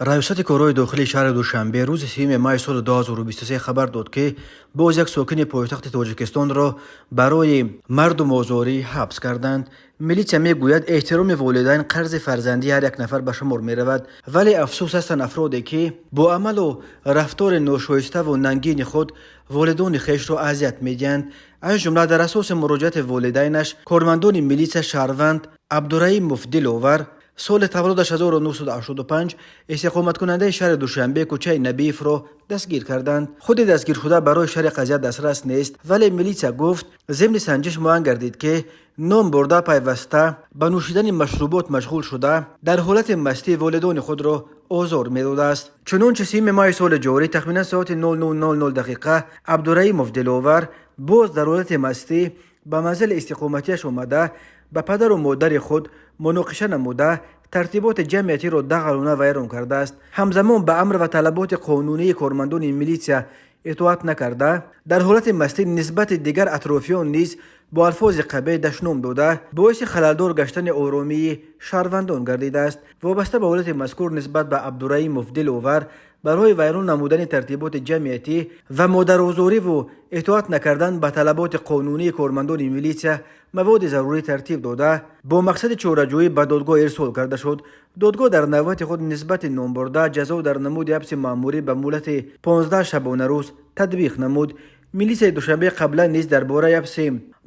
Раёсати корҳои дохилии шаҳри Душанбе рӯзи 30 майи соли 2023 хабар дод, ки боз як сокини пойтахти Тоҷикистонро барои мардумозорӣ ҳабс карданд. Милитсия мегӯяд, эҳтироми волидайн қарзи фарзандии ҳар як нафар ба шумор меравад, вале афсӯс, ҳастанд афроде, ки бо амалу рафтори ношоиставу нангини худ волидони хешро азият медиҳанд. Аз ҷумла, дар асоси муроҷиати волидайнаш кормандони милитсия шаҳрванд Абдураимов Диловар, соли таваллудаш 1985, истиқоматкунандаи шаҳри Душанбе, кӯчаи Набиевро дастгир карданд. Худи дастгиршуда барои шарҳи қазия дастрас нест, вале милитсия гуфт, зимни санҷиш муайян гардид, ки ном бурда пайваста ба нӯшидани машрубот машғул шуда, дар ҳолати мастӣ волидони худро озор медодааст. Чунончи, 30 майи соли ҷорӣ тахминан соати 00:00 дақиқа Абдураимов Диловар боз дар ҳолати мастӣ ба манзили истиқоматиаш омада, ба падару модари худ муноқиша намуда, тартиботи ҷамъиятиро дағалона вайрон кардааст. Ҳамзамон ба амр ва талаботи қонунии кормандони милитсия итоат накарда, дар ҳолати мастӣ нисбати дигар атрофиён низ бо алфози қабеҳ дашном дода, боиси халалдор гаштани оромии шаҳрвандон гардидааст. Вобаста ба ҳолати мазкур нисбат ба Абдураимов Диловар барои вайрон намудани тартиботи ҷамъиятӣ ва модарозориву итоат накардан ба талаботи қонунии кормандони милитсия маводи зарурӣ тартиб дода, бо мақсади чораҷӯӣ ба додгоҳ ирсол карда шуд. Додгоҳ дар навбати худ нисбати номбурда ҷазо дар намуди ҳабси маъмурӣ ба муҳлати 15 шабонарӯз татбиқ намуд. Милитсияи Душанбе қаблан низ дар бораи ҳабси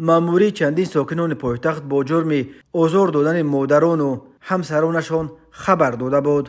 маъмурии чандин сокинони пойтахт бо ҷурми озор додани модарону ҳамсаронашон хабар дода буд.